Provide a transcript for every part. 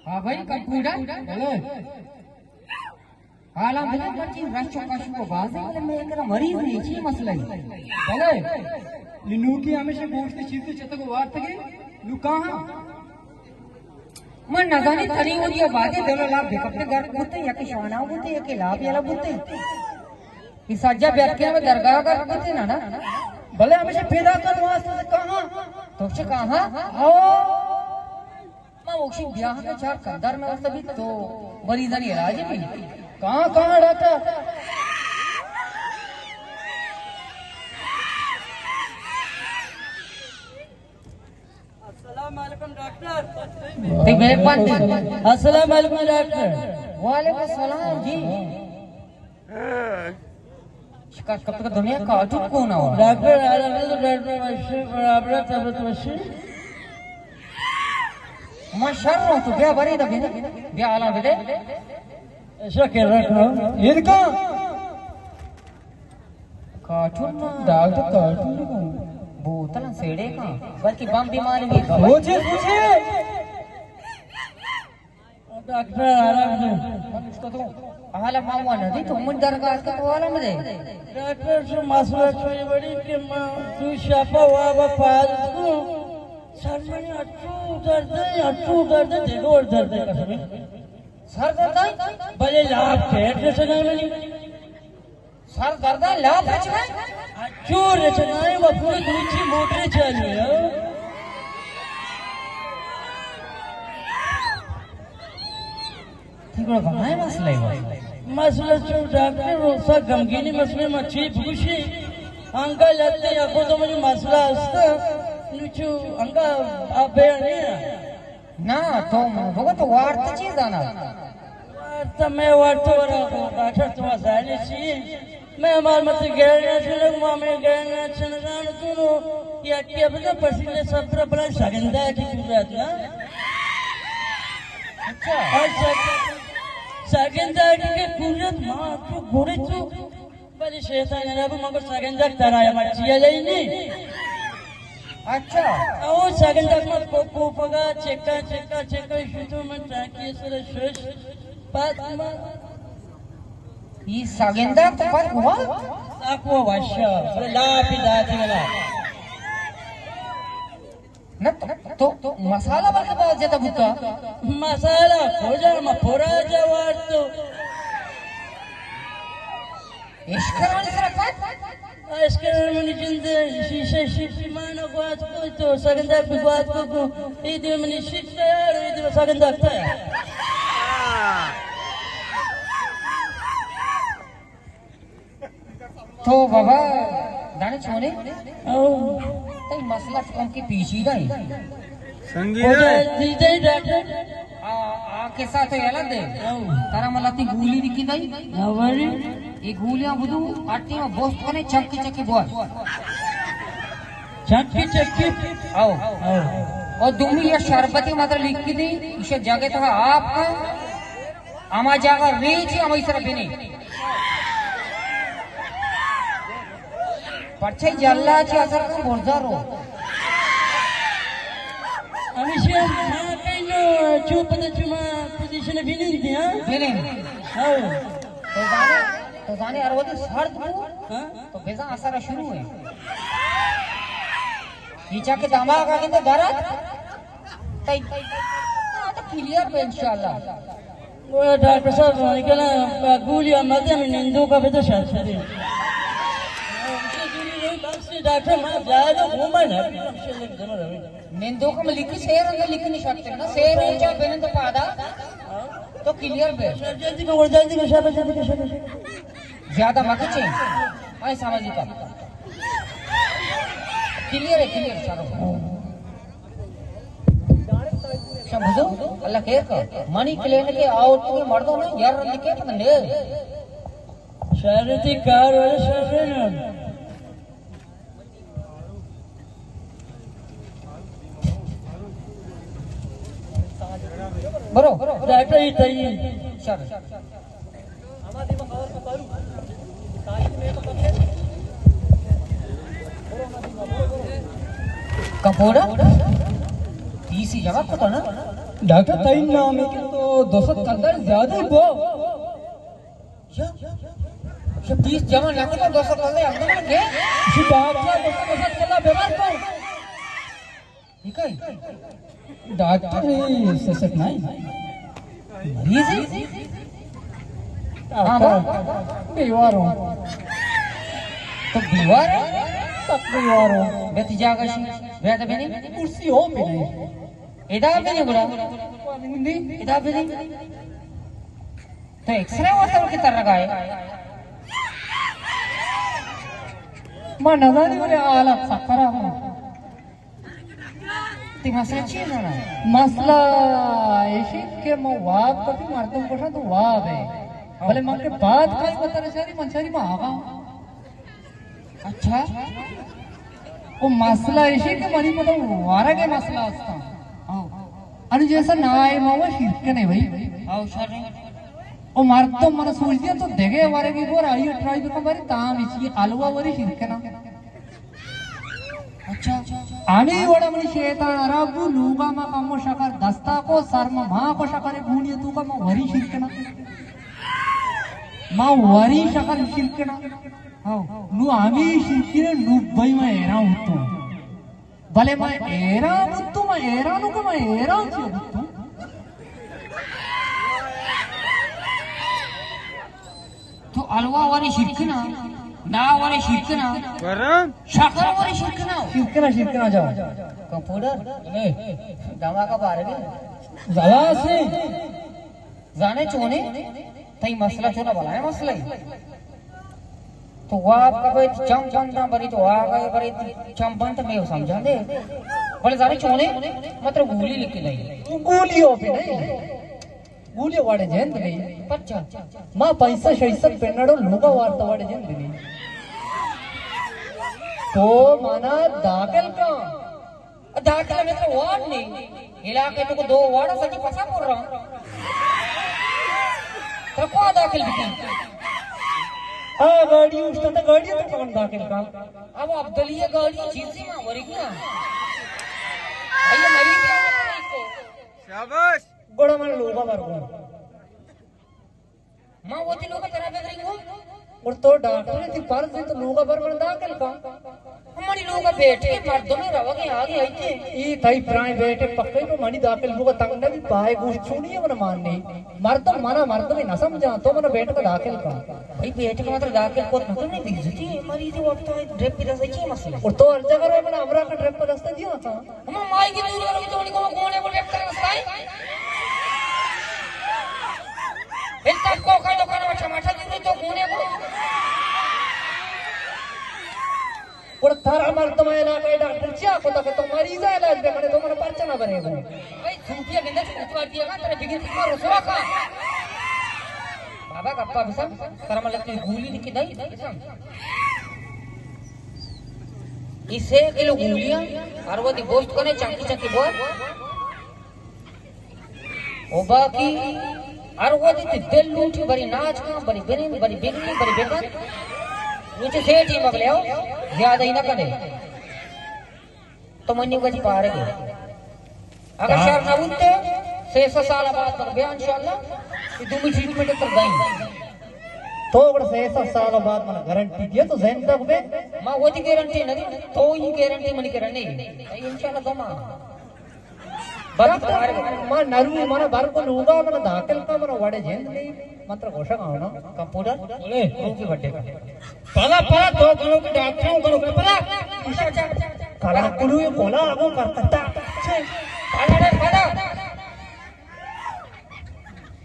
ہاں بھائی، کمپیوٹر۔ بلے۔ حالاں بلے مرچی رش و کش کو بازیں، بلے میں کرا مریض نہیں، چی مسئلہ ہے؟ بلے۔ یہ نوکی ہمیشہ گوشت چیز تو چتک وارتگے، نو کہاں؟ من نزانی تنی و دیا بادے دل و لاپ بکپتے گرک بوتے، یا کہ شانا بوتے، یا کہ لاپ یلا بوتے۔ یہ سجا بیت کے ہمیں درگاہ گرک بوتے نا نا۔ بلے ہمیشہ پیدا کن واسطے کہاں؟ تو چھ کہاں؟ او۔ ما وکشی بیاہ کے چار قدر میں واسطہ بھی تو مریضانی علاج بھی۔ کہاں، کہاں ڈاکٹر؟ السلام علیکم ڈاکٹر۔ تئی مہربانی۔ السلام علیکم ڈاکٹر۔ وعلیکم السلام جی۔ شکست کپتگ دنیا کاٹو کون ہوا؟ ڈاکٹر آرام تو ڈاکٹر وشی برابر طبیعت وشی۔ ما شر ہوں، تو بیا بری دا بیا، بیا حالاں بدے۔ ایسا کر رکھا۔ ان کا کارٹون نا۔ ڈاکٹر کارٹون کو۔ بوتل سیڑے کا، بلکہ بم بیماری بھی۔ سوچے، سوچے۔ ڈاکٹر آرام دے۔ من اس کو تو حالا ما ہوا نہ دی، تو من درگاہ کا تو حالا مدے۔ ڈاکٹر سے مسئلہ چھوئی بڑی کہ ما دو شپا وابا پاد کو۔ سر منی اچو درد ہے، اچو درد ہے، دگور درد ہے قسم۔ سر درد ہے؟ بلے لاپ پیٹ سے سنا منی۔ سر درد ہے، لاپ رچنا ہے؟ اچو رچنا ہے، وہ پورے دوچی موٹر چالو ہے۔ تئی گڑا بنائے مسئلہ ہے وہ؟ مسئلہ چو ڈاکٹر روسا غمگینی مسئلہ ما چی بگوشی؟ انگا لگتے یا خود مجھے مسئلہ ہستا، نو چو انگا آپ بیا نہیں ہے۔ نا، تو بگو تو وارت چیز آنا۔ وارت میں وارت ورا ڈاکٹر تو زانی چی؟ میں مال مت گہنا چنگ، ما میں گہنا چنگان تو نو۔ یا کہ اب تو پسینے سب پر بنا سگندا کی قدرت نا۔ اچھا۔ اور سگ-، سگندا کی قدرت ما تو گھوڑے تو بلے شیطان رب مگو سگندک ترا یا مرچی لئی نی۔ اچھا۔ او سگندک مت کو، کوپگا چکا چکا چکا شتو من ٹانکی سر شش۔ پس ما ای سگندک تو پس ہوا؟ ساکو وشا۔ لاپی داتی والا۔ نہ تو، تو، تو مسالہ بلکہ باز جتا بوتا۔ مسالہ کجا ما پورا جوار تو۔ اشکرانی سرا کت؟ اشکر منی جند شیشہ شیشی مانا گوات کو تو سگندا بھی گوات کو کو۔ اے دے منی شیش تیار، اے دے سگندا تیار۔ تو بابا، دانے چونے؟ او۔ تئی مسئلہ چکم کی پیچیدہ ہے۔ سنگین ہے۔ دیدے ڈاکٹر؟ آ، آ کسا تو یلا دے۔ او۔ ترا ملا تی گولی دکی دائی؟ ہاں بھائی۔ یہ گولیاں بدو، آٹی میں بوست کنے، چکی چکی بوار۔ چکی چکی؟ او۔ او۔ اور دومی یہ شربتی مطلب لکھی دی، اسے جگہ تو آپ کا ہما جاگہ ریچ ہمائی سر بنے۔ پرچہ یلا چی اثر کن برزا رو۔ ہمیشہ ما کہیں چو پتہ چما پوزیشن بنین دیا۔ بنین۔ ہاں۔ تو زانے، تو زانے ہر وقت سرد کو، ہاں؟ تو بزاں اثر شروع ہے۔ یہ چا کہ دماغ آگے تو درد۔ تئی، ہاں، تو کلیئر بے انشاءاللہ۔ وہ ڈاکٹر صاحب، زوانی کنا گولی آمدے، ہمیں نندو کا بھی تو شاید شدی۔ ڈاکٹر، ما زیادہ گھومن ہے۔ نندو کا ملکی شیر اندر لکھ نہیں سکتے نا، شیر اونچا بنند پادا، تو کلیئر بے۔ جلدی کو، جلدی کو، شاباش، جلدی کو، شاباش۔ زیادہ مکچیں۔ آئے سمجھی کا۔ کلیئر ہے، کلیئر، چلو۔ شاہ بزرگ، اللہ خیر کا۔ منی کلینک آؤٹ کے مردوں نے یار رندی کے پتہ نہیں۔ شہر تی کار والے شہر نا۔ برو۔ ڈاکٹر ہی تئی۔ شاباش۔ کپوڑا؟ پیسی جمع کتا نا؟ ڈاکٹر، تئی نام ہے کہ تو دو سد کلدار زیادہ ہی بو۔ شو، شو بیس جمع نہ کرتا، دو سد کلدار اندر نہ گئے۔ شو ڈاکٹر، دو سد، دو سد کلدار بیمار کو۔ ٹھیک ہے؟ ڈاکٹر ہے، سسک نہیں۔ مریض ہے؟ ہاں، با۔ بیوار ہوں۔ تو بیوار ہے؟ سک بیوار ہوں۔ بیتی جاگہ شی، بیتا بینی؟ کرسی ہو پہ نہیں۔ ادا بینی گڑا۔ ادا بینی۔ تو ایکس رے واسطہ کی طرح کا ہے؟ ما نزانی، بلے حالت سک خراب ہوں۔ تئی مسئلہ چی ہے زانا؟ مسئلہ ایشی کہ من واب کپی، مردم گوشاں تو واب ہے۔ بلے من کہ بعد کائی بتر چاری، من چاری ما آگا۔ اچھا۔ او مسئلہ ایشی کہ منی مطلب وارگ مسئلہ استا۔ ہاں۔ انو جیسا نہ آئے ما وہ شرکنے بھائی۔ ہاں، شر ہے۔ او مردم من سوچ دیا تو دگے وارگی گور آئی ٹرائی بکن باری تام اچھی حلوہ وری شرکنا۔ اچھا۔ ہمے وڑا منی شیطان حراب بو، لوگا ما کمو شکر دستا کو، سر ما ما کو شکر گونی تو کا ما وری شرکنا۔ ما وری شکر شرکنا۔ ہاں۔ نو ہمے شرکنا نو بھائی ما حیران ہوتو۔ بلے ما حیران ہوتو، ما حیران ہو کہ ما حیران چی ہوتو۔ تو حلوہ وری شرکنا، نا وری شرکنا، ورن؟ شکر وری شرکنا۔ شرکنا، شرکنا جا۔ کمپاؤڈر؟ اے۔ دماغ کا بارے میں۔ زلا سے۔ زانے چونے؟ تئی مسئلہ چونا بلائیں مسئلہ ہے۔ تو واب کا بھئی چم بنداں بری تو آگئے بری چم بند میں سمجھا دے۔ بلے زانے چونے؟ مطلب گولی لکھ دے۔ گولی ہو بھی نہیں۔ گولی واڑے جند نہیں۔ پچا۔ ما پیسہ شیسہ پنڑو لوگا وارتا واڑے جند نہیں۔ تو مانا داخل کا۔ داخل میں تو وارڈ نہیں۔ علاقے تو کو دو وارڈ سچی پسا پور رہا۔ تو کو داخل بھی؟ آ گاڑی اس تو گاڑی تو کون داخل کا؟ اب عبدالیہ گاڑی چیزی ما وری گیا۔ آئیے مریض ہے۔ شاباش۔ گڑا من لوگا بر گوں۔ ما وتی لوگا ترا بگریں گوں۔ اور تو ڈاکٹر تئی فرض ہے تو لوگا بر من داخل کا۔ منی لوگا بیٹھ کے مردم روگے آگے آئیتے۔ ای تئی پرائیں بیٹھ پکے تو منی داخل لوگا تنگ نہ بھی پائے گوش چونی ہے من مان نہیں۔ مردم منا مردم نہ سمجھا تو من بیٹھ کے داخل کا۔ بھائی بیٹھ کے مطلب داخل کو نہ کرنے بیزتی ہے مریض وقت ہے ڈرپ پہ دستا چی مسئلہ ہے؟ اور تو ہر جگہ رو من امرا کا ڈرپ پہ دستا دیا تھا۔ ہما مائی کی دور کرو تو نہیں کو کون ہے کو ڈرپ پہ دستا ہے؟ انت کو کا دکان میں ٹماٹر دور تو کون ہے کو؟ اور تھارا مردم علاقہ ڈاکٹر چیا کو تک تو مریض علاج دے کرے تو من پرچہ نہ بنے کو۔ بھائی جھوٹیا گندے تو اتوار دیا کا ترے بگن تو رسوا کا۔ بابا گپا بسم ترا ملک گولی دکی دائی بسم۔ اے سے کلو گولیاں ہر وھدی گوشت کنے چنکی چنکی بوت۔ او باقی ہر وھدی تی دل لوٹی بری ناچ کن، بری بنین، بری بگنی، بری بکن۔ روچے سے ٹیم اگلے ہو، زیادہ ہی نہ کنے۔ تو منی وجی پارے گے۔ اگر شر نہ بوتے، سے سو سال بعد تک بیا انشاءاللہ، یہ دومی ٹریٹمنٹ تر دائیں۔ تو اگر سے سو سال بعد من گارنٹی دیا تو زندگ بے۔ ما وتی گارنٹی نہ دی، تو ہی گارنٹی منی کرنے۔ انشاءاللہ تو ما۔ بس ڈاکٹر، ما نروی منا بر کو لوگا منا داخل کا منا وڑے جند نہیں۔ من ترا گوشگ آؤں نا، کمپاؤڈر؟ بلے۔ روکی بڈے کا۔ پلا، پلا، تو گنوکی ڈاکٹر ہوں، گنوکی پلا۔ پلا کلو یہ پلا آگو کر کتا۔ پلا رے، پلا۔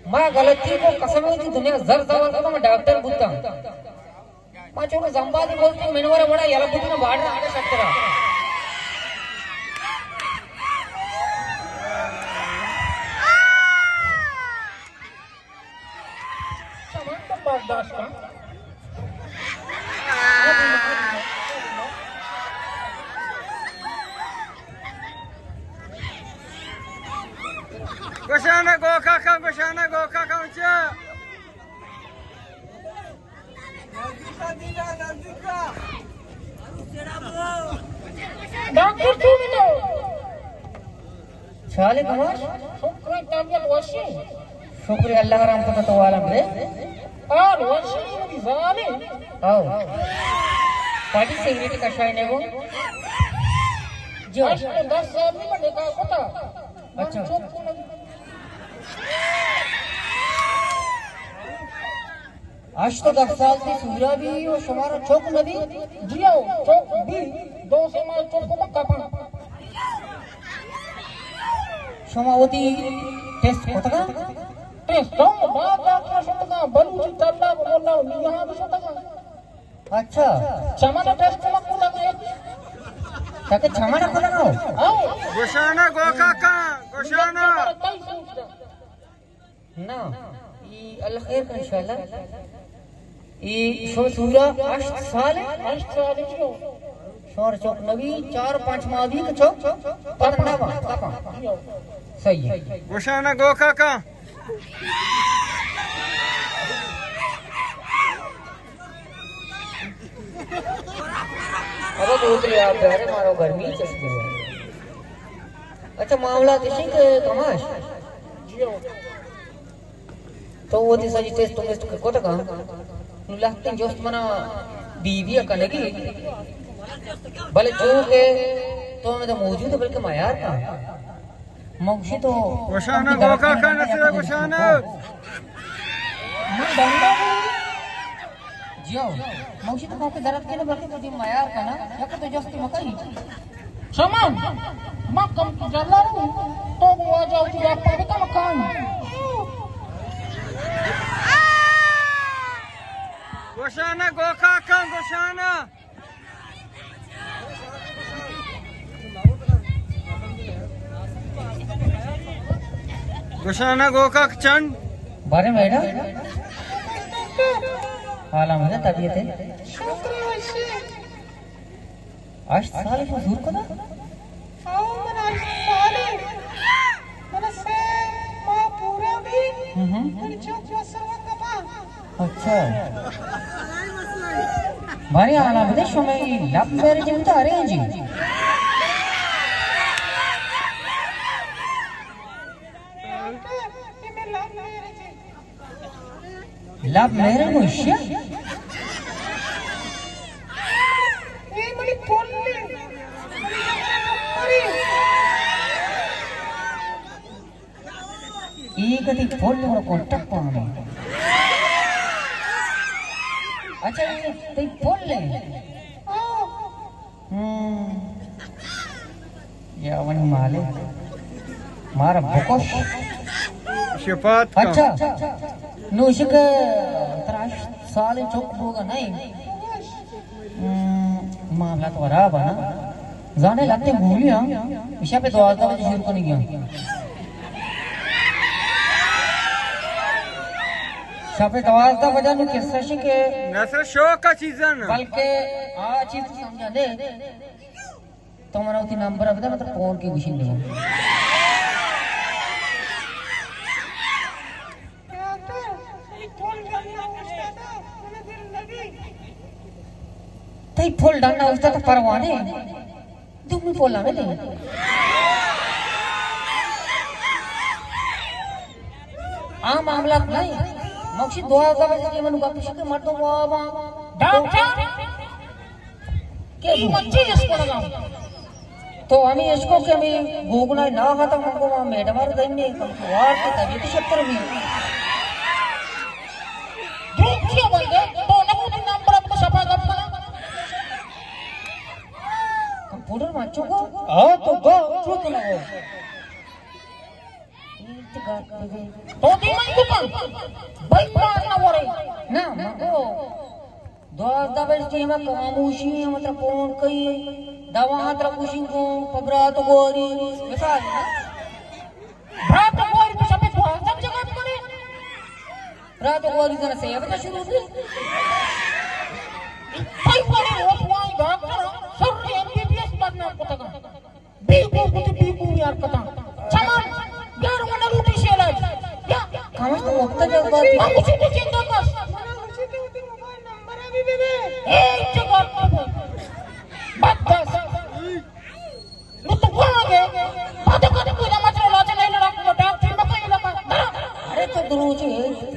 ما غلطی کو قسم ہے، دنیا زر زوال کو، ما ڈاکٹر بوتا۔ ما چونکہ زمبازی بولتی، منور وڑا یلا بوتی نا بارڈر آگے سکترا۔ سامان تو برداشت کن۔ گوشانا گوکا کن، گوشانا گوکا کن، چا؟ ڈاکٹر چون تو؟ چالے کماش؟ طبیعت وشی؟ شکر اللہ رحم کتا تو عالم رے۔ آل وشی منی زالے۔ او۔ پاٹی سگریٹ کشائے نے گو؟ جو۔ اش تو دس سال نہیں من نکاح کتا۔ من اچھا۔ چپ کو نبی۔ اش تو دس سال تھی سورا بھی و شمارا چوک نبی؟ جی او، چوک بھی۔ دو سے مال چوک کو کپن۔ شما وتی ٹیسٹ کتگا؟ ٹیسٹ تو بعد ڈاکٹر شتگا، بلوچی تلا کو مولا نیہاں بھی شتگا۔ اچھا۔ چمن ٹیسٹ مت کتگا۔ تاکہ چمن کتگا ہو؟ او۔ گوشانا گوکا کا، گوشانا۔ تئی سوچ دا۔ نا، ای اللہ خیر کا انشاءاللہ۔ ای شو سورا ہشت سال ہے؟ ہشت سال ہے جو۔ شور چوک نبی، چار پانچ ماہ بھی کہ چوک پتہ نہ با، تپا۔ صحیح ہے۔ گوشانا گوکا کا۔ ابا بہت یاد ہے، مارو گرمی چستی ہے۔ اچھا، معاملہ کسی کہ کماش؟ تو وتی سجی ٹیسٹ ویسٹ کتگا؟ نو لہتیں جست منا بی بی ء کنگی، بلے چو کہ تو ہمدا موجود ہے، بلکہ میار کا۔ من گوشی تو گوشانا اپنی درد گوکا کنے کا نہ نسل ہے، گوشانا۔ من ڈنڈا ہوں۔ جیو، موشی تو کہتے درد کے نہ بلکہ تجھے میار کا نا، یا کہ تو جستی مکئی۔ شما، ما کم تو جلا رو، تو وہ آ جاؤ تو یا پاڑے کا مکان۔ گوشانا گوکا کن گوشانا۔ گوشانا گوکا چنڈ۔ بارے میڈم۔ حالا مجھے طبیعت ہے۔ شکر وشی۔ ہشت سال شو زور کتا؟ آؤ، من ہشت سال ہے۔ من سے ماہ پورا بھی۔ ہم ہم۔ من چوک وسر وقت۔ اچھا۔ بارے آنا بدے شمئے لو میرج بوتا ارینج؟ لو میرج ہوشیا؟ اے کدی پل ہمرا کن ٹپا ہمیں۔ اچھا، اے تئی پل ہے؟ ہم۔ یا ونی مالے۔ مارا بکش۔ شفاعت کا۔ اچھا۔ نو شک تراش سال چوک بوگا نہیں۔ ہم، معاملہ تو خراب ہے نا۔ زانے لتے گولی ہاں، شپ دوازدہ بجے شروع کنی گیا۔ شپ دوازدہ بجے نو قصہ شی کہ نصر شوق کا چیزاں نا۔ بلکہ آ چیز سمجھا دے۔ تو منا وتی نمبر بدے، مطلب فون کے گوشین دے۔ تئی پل ڈنا اوشتاتا پروانے۔ دومی پل ہمیں دے۔ آ معاملات نہیں۔ مکشی دوازدہ بجے کے منو گپ شکے مردم وابا۔ ڈاکٹر! کہ ای مچی اس پڑگا۔ تو ہمیں اشکو کہ ہمیں گوگنا نہ ختم ہم کو میڈم ار دین نے کم وار کے طبیعت شتر بھی۔ دروگ کیا بندے؟ تو نہ کو نمبر اپ کو شپا گپ کنا۔ کمپیوٹر مچو کو؟ ہاں تو گو، چو تو نہ گو۔ تو دیمن کو کن، بھائی کار نہ ورے۔ نہ، من گو، دوازدہ بج ٹیم خاموشی ہے، مطلب فون کئی، دوا ہاتھ رکھوشی کو، پبرات گوری، مثال نا۔ برات گوری تو شپے دوازدہ جگہ کرے۔ برات گوری زنا سے بجے شروع تھی۔ بھائی بڑے روز وہاں ڈاکٹر، سر ایم بی بی ایس بدنام کتگا۔ بیکو کتی بیکو یار کتا۔ چمان، یار من روٹی شیلا۔ یا۔ کمش تو وقت جذباتی۔ من کسی کو چنتا کس۔ من کسی کو تی موبائل نمبر ابھی دے دے۔ اے جگہ۔ بس بس۔ نو تو کہاں گئے؟ پتہ کدی کوئی نمبر چلا چلا نہیں لڑا کو ڈاکٹر میں کوئی روچے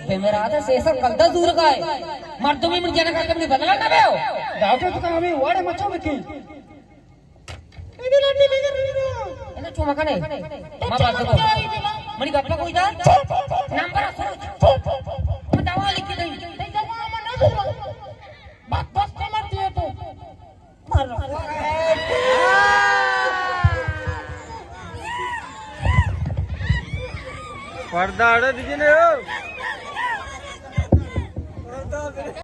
بے مراد سے سب کلدہ زور گائے۔ مردمی من جنک آتے منی بدلا نہ بیو۔ ڈاکٹر تو ہمیں واڑے مچو بکی۔ انا چو مکنے۔ ما بات کو۔ منی گپا کوئی دا؟ نمبر سوچ۔ من دوا لکھ دیں۔ بس بس مر دیے تو۔ پردہ اڑے دیجیے نا۔